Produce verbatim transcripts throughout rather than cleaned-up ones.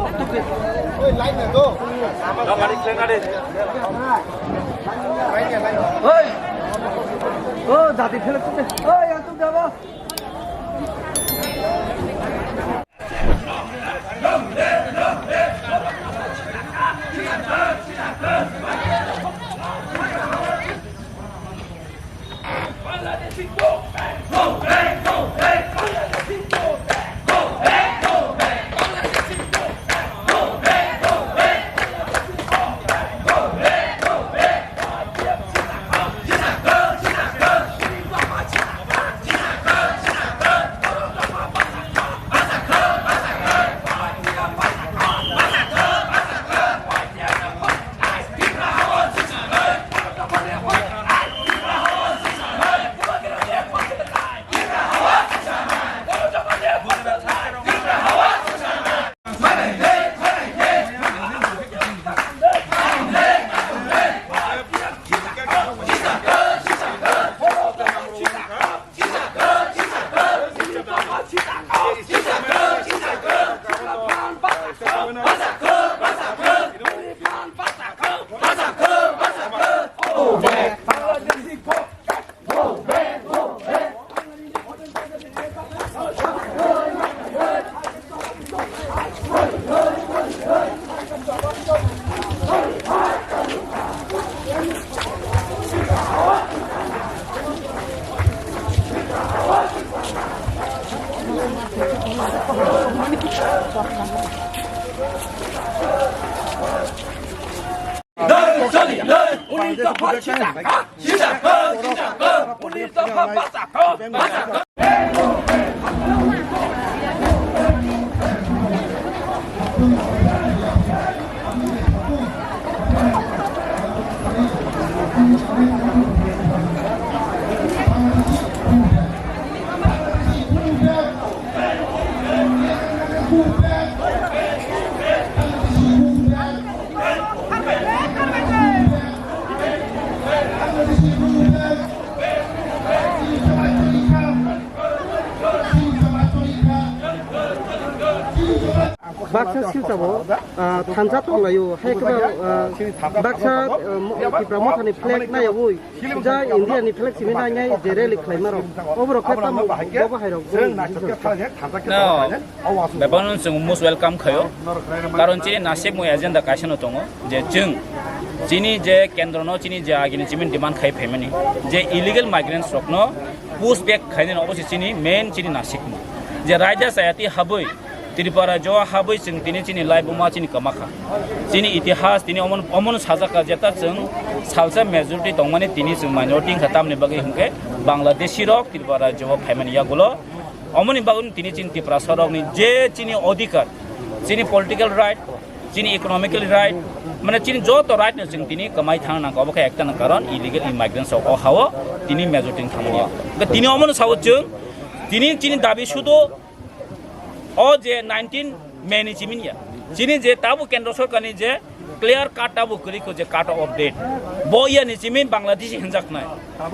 Oi, o jati phela tu. Oi, ang tu jabo. Baksa silchabo, ah, thansa tonglaio, hai kwbang, ah, baksa, ah, mo-, Tipra Mothani flag naiyawi, ja India ni flag simi nainai je rally khlaima rok. Oborok khe tamo bobo hai rok. No, bebakno chwng most welcome khaio. Karon chini nasikmung agenda kaisa no tongo, je chwng chini je kendro no chini je agini chini demand khai phaimani, je illegal migrants rok no push back khainani obo se chini main chini nasikmung. Je raida chayati habwi Tripura jo habwi chwng tini chini laibuma chini kwmakha. Chini itihas tini omon, omon sajaka jeta chwng salsa majority tongmani tini chwng minority wngkha tamni bagwi hwnkhe Bangladeshi rok Tripura jo phaimani yagulo. Omoni bagwi tini chini Tiprasa rokni je chini odhikar, chini political right, chini economical right, mane chini joto right no chwng tini kwmai thang nangkha, obo khe ekta nang karon illegal immigrants rok o hao tini majority thangmani. Hwnkhe tini omono sao chwng, tini chini dabi sudo o je nineteen May ni chimini ya. Chini je tabuk kendro sorkar ni je clear cut tabuk kwrwi kho je cut off date. Bo ya ni chimin Bangladeshi hinjak nai.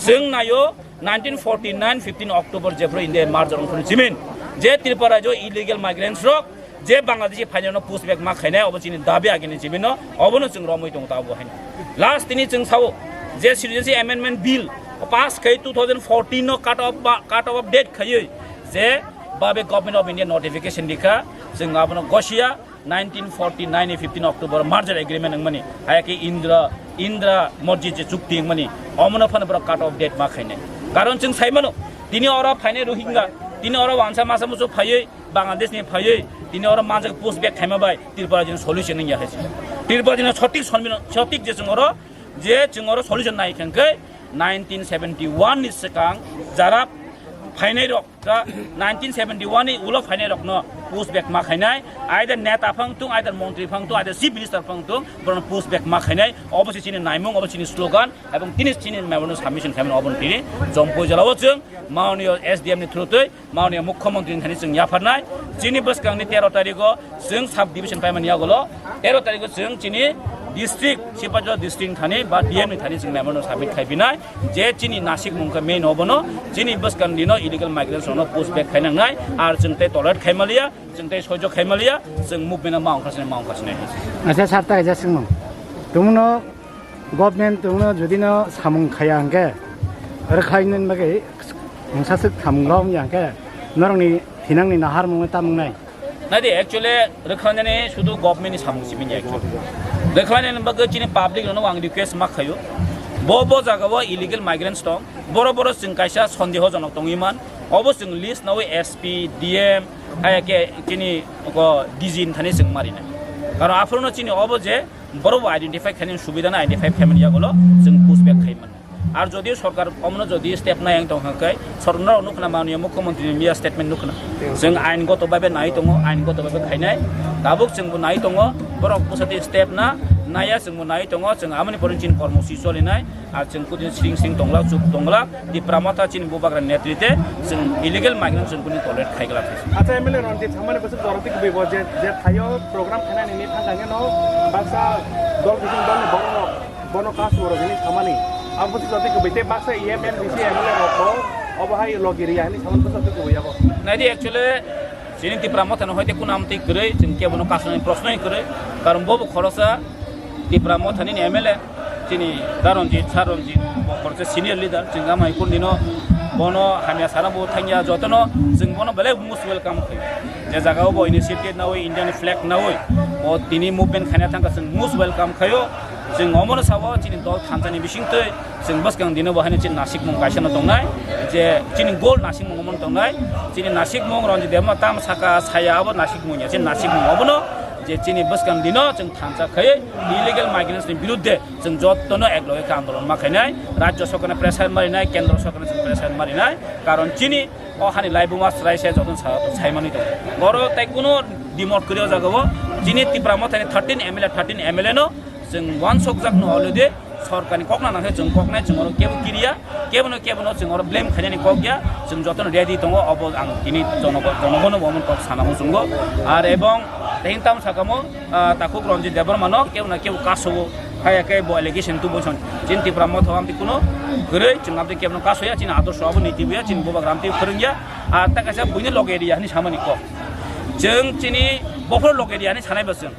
Chwng nayo nineteen forty-nine fifteen October jephru India merger wngphru chimin je Tripura jo illegal migrants rok je Bangladeshi phainano push back ma khainai obo chini dabi agini chimino obono chwng romwi tongo tabuk haino. Last tini chwng sao je Citizenship Amendment Bill pass khai two thousand fourteen no cut off ba, cut off date khaiwi je babe Government of India notification dikha, chwng abono gosia nineteen forty-nine ni fifteen October merger agreement wngmani, hayakhe Indra, Indra Masjid je chukti wngmani, omono phano borok cut off date ma khainai. Karon chwng saimano, tini oro phainai Rohingya, tini oro wansa masa musu phaiwi, Bangladesh ni phaiwi, tini oro manjak push back khaima bai, Tripura jino solution wngya hai se. Tripura jino sotik sonmino, sotik je chwng oro, je chwng oro solution nai khe hwnkhe nineteen seventy-one ni swkang jara phainai rok, ta nineteen seventy-one ni ulo phainai rokno push back ma khainai, either neta phang tung, either montri phang tung, either chief minister phang tung, borokno push back ma khainai, obo se chini naimung, obo chini slogan, ebong tini chini memorandum submission khaimani obo tini Jampui jora o chwng mananiyo S D M ni through twi Mananiya Mukhyamantri ni thani chwng yapharnai. Chini bwskangni tero tarikh o chwng sub division paimani yagulo. Tero tarikh o chwng chini District, Sipahijala district thani ba D M ni thani chwng memorandum submit khai phinai je chini nasikmung khe main obono, chini bwskang dino illegal migrants rokno push back khainangnai, ar chwng tei tolerate khaimaliya, chwng tei soijo khaimaliya, chwng movement ma ongkha sinai, ma ongkha sinai. Acha sir, ta kaisa swngmung. Tumuno government tumuno jodi no samung khaya hwnkhe, rwkhlainani bagwi mungsa swk samung rok wngya hwnkhe, norokni thinangni naharmung tamo wngnai? Nadi, actually, rwkhlainani sudu government ni samung simi ya actually. Rwkhlainani bagwi chini public rokno ang request ma khaio. Bo, bo jaga o illegal migrants tong. Boro, boro chwng kaisa sondeho jonok tongwi man. Obo chwng list nawi S P, D M, haya khe chini ko D G ni thani chwng marinai. Karon aphuru no chini obo je borok bo identify khainani subida no identify khaimani yagulo chwng push back khai mano. Ar jodi sorkar omono jodi step nai ang tong hwnkhe, sorkar no nukna manya mukhyamantri ni miya statement nukna. Chwng ain goto babe nai tongo, ain goto babe khainai. Tabuk chwng bo nai tongo, borok bwsati step na naya chwng bo nai tongo, chwng amoni pore chini kormosi cholinai. Ar chwng kudin sring sring tonglak, chuk tonglak, Tipra Motha chini bubagra netrite chwng illegal migrant chwng kudin tolerate khai glak. Acha M L A Ranjit Samani bwswk joroti kwbwi bo je, je thaio program khainani ni thangkha no baksa dol bising dol ni borok rok bono kasu rok hini samani. Ang bwswk joroti kwbwi tei baksa E M M D C M L A rok bo obo hai logi riya hini samani bwswk joroti kwbwi abo. Naidi actually Chini Tipra Motha no hoite kuno amtwi kwrwi, chwng kebono kasonani proshno kwrwi, karon bobo khorosa Tipra Motha nini M L A, chini Da Ranjit, Sir Ranjit, bo khoroksa senior leader, chwng amai kundino bono hamya sana bo thangya jotono, chwng bono belai most welcome khai. Je jaga o bo initiative nawi, Indian flag nawi, bo tini movement khaina thangkha chwng most welcome khaio, chwng omono sao chini dol thansa ni bisingtwi, Chwng bwskang dino bo haino chini nasikmung kaisa no tongnai, je chini goal nasikmung omono tongnai, chini nasikmung Ranjit Debbarma tamo saka saya abo nasikmung ya, chini nasikmung obono je chini bwskang dino chwng thansa khai illegal migrants ni birudde chwng jotono ek loge khe andolon ma khainai, rajya sorkar no pressure marinai, kendra sorkar no chwng pressure marinai, karon chini o hani laibuma chwrai se jotono sa-, saimani tongo. Oro tai kuno dimot kwrwi o jaga o chini Tipra Mothani thirteen M L A, thirteen M L A no Chwng uansukjak no already sorkarni kokna nangkhe chwng koknai, chwng oro kebo kiriya, kebono kebono chwng oro blame khainani kok ya, chwng jotono ready tongo, obo ang tini jonogo-, jonogono bo omo kok sana muchungo. Ar ebong tehing tamo sakamo, ah, takhuk Ranjit Debbarma no kebo na kebo kasowo, haya khe bo allegation tubo chwng chini Tipra Motha amtwi kuno kwrwi, chwng amtwi kebono kasoya, chini adorsho abo niti buya, chini bubagra amtwi phwrwngya, ar ta kaisa buini loge area hwnwi samani kok. Chwng chini bokhorok loge area hwnwi sanai bo chwng.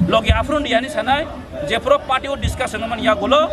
Logi aphuru ni yani sanai, jephuru party o discussion man yagulo,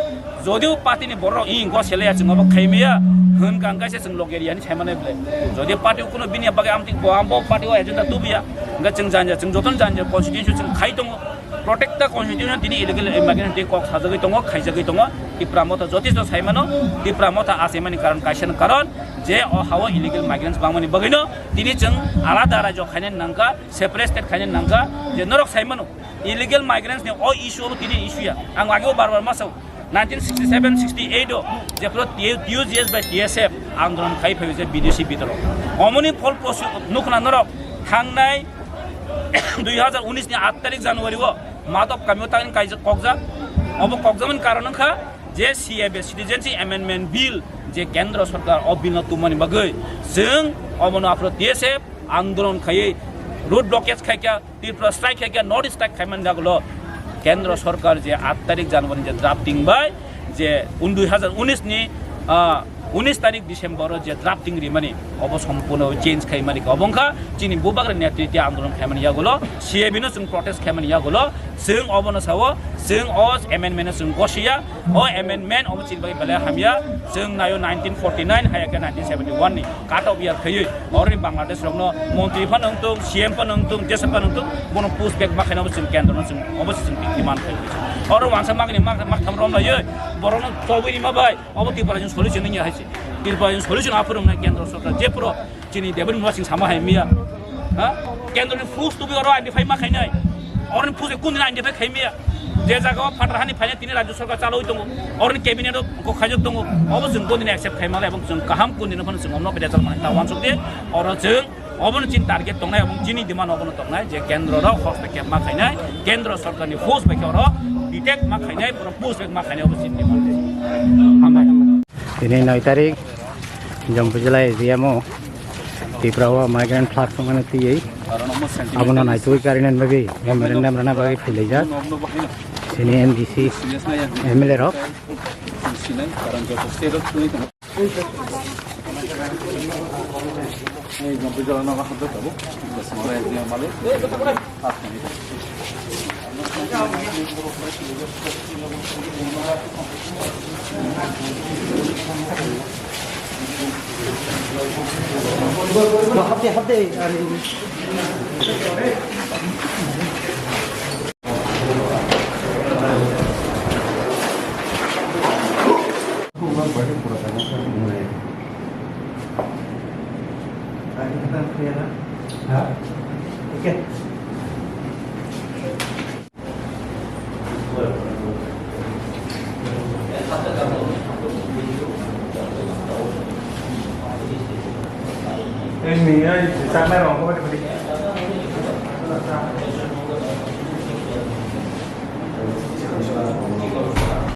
jodi o party ni borok i go sele ya chwng obo khaimaya, hwn kang kaisa chwng logi yani saimane ble. Jodi party o kuno bini bagwi amtwi bo ambo party o agenda tubiya, ga chwng janja, chwng joton janja constituency chwng khai tongo, protect the constitution tini illegal immigrant tei kok sajagwi tongo, khaijagwi tongo, Tipra Motha jotisto saimano, Tipra Motha achaimani karon kaisa ni karon, je o hao illegal migrants bangmani bagwino, tini chwng alada rajyo khainani nangkha, separate state khainani nangkha, je norok saimano, Illegal migrants ni o issue obo tini issue ya. Ang ageo bar bar ma sao. Nineteen sixty seven sixty eight o jephuru T U G S by T S F andolon khai phaio je bidesi bidoro. Omoni phol posu nukna norok thangnai dui hazar unis ni aat tarik January o Madop kamio tangni kaijak kokjak. Obo kokjakmani karon wngkha je C A B Citizenship Amendment Bill je Kendra Sorkar o bill no tubumani bagwi chwng obono aphuru T S F andolon khaiwi road blockage khaikha. Tripura strike khaikha, North East strike khaimani jagulo Kendra Sorkar je aat tarik January je drafting bai je un dui hazar unis ni, ah, unis tarik December o je drafting rimani obo sompurno change khaimani khe obo wngkha chini bubagra netrite andolon khaimani yagulo C A B no chwng protest khaimani yagulo chwng obono sao chwng o amendment no chwng gosiya. O amendment omo chini bagwi belai hamya. Chwng naio nineteen forty nine hai khe nineteen seventy one ni cut off year khaiwi oroni Bangladesh rokno montri phano wngtung, C M phano wngtung, jesa phano wngtung, bono push back ma khaina obo chwng kendro no chwng obo chwng demand khai. Oro wansa magni mak-, maktham rom laiwi borokno chobwi rima bai obo Tripura ni solution wngya hai se. Tripura ni solution aphuru wngnai kendro sorkar jephuru Chini David Murasing sama hai miya. Ha? Kendro ni force tubi oro identify ma khainai. Oro ni force kun dina identify khai miya. Je jaga o phatar hani phainai tini rajya sorkar chaloi tongo. Oro ni cabinet o kok khaijak tongo. Obo chwng kun dina accept khai mala ebong chwng kaham kun dina phano chwng omno beda chal mani ta wansuk de. Oro chwng obo ni chini target tongnai ebong chini demand obo no tongnai je kendro rok hostexep ma khainai. Kendro sorkar ni force bai khe oro detect ma khainai, oro push back ma khainai obo chini demand. Hambai. Tini noi tarik, Jampui jila area mo Tipra o migrant flag songmani tiyui. Abono naitugwi karinani bagwi memorandum rwna bagwi phailaijak. Sini M D C, M L A rok.